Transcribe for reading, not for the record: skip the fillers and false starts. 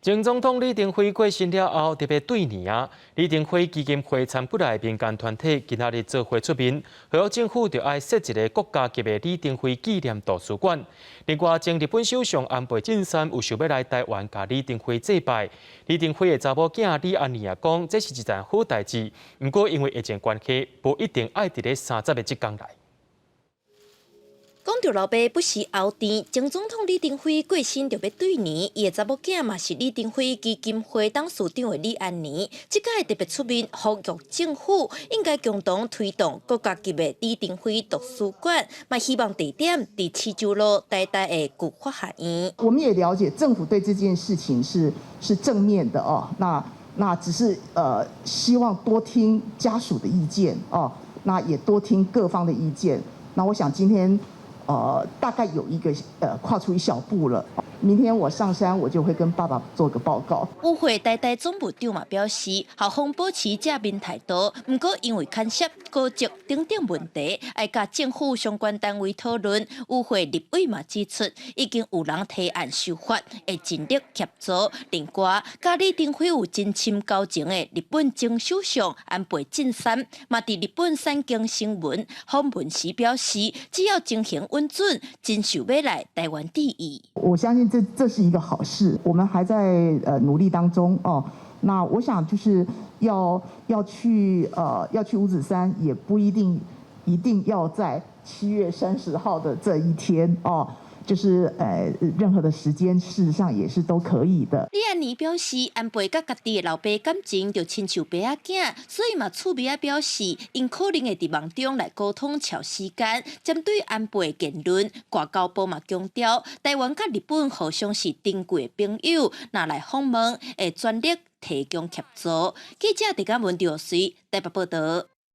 前總統李登輝過身了後，特別對年啊，李登輝基金會參幾个民間團體今仔日做伙出面，呼籲政府著愛設一个國家級的李登輝紀念圖書館。另外，前日本首相安倍晉三有想欲來台灣共李登輝祭拜。李登輝的查某囝李安妮也講，這是一件好代誌，毋過因為疫情關係，無一定愛佇咧30的這工來。講著老爸不時敖甜，前總統李登輝過身就欲對年，伊的查某囝嘛是李登輝基金會董事長的李安妮，這擺特別出面呼籲政府應該共同推動國家級的李登輝圖書館，嘛希望地點佇市州路台大的舊法學院。我們也了解政府對這件事情是正面的哦，那只是希望多聽家屬的意見哦，那也多聽各方的意見。那我想今天大概有一個跨出一小步了。明天我上山，我就會跟爸爸做個報告。與會台大總務長嘛表示，校方保持正面態度，毋過因為牽涉國籍等等問題，愛佮政府相關單位討論。與會立委嘛指出，已經有人提案修法，會盡力協助。另外，佮李登輝有真深交情的日本前首相安倍晉三，嘛佇日本產經新聞訪問時表示，只要情形允准，真想欲來台灣致意。我相信這是一個好事，我們還在努力當中哦。那我想就是要去五指山，也不一定一定要在7月30號的這一天哦。就是任何的時間，事實上也是都可以的。李安妮表示，安倍佮家己的老爸感情就親像爸仔囝，所以嘛趣味仔表示，𪜶可能會佇夢中來溝通喬時間。針對安倍的言論，外交部嘛強調，台灣佮日本互相是珍貴的朋友，若來訪問會全力提供協助。記者鄭嘉文、劉水台北報道。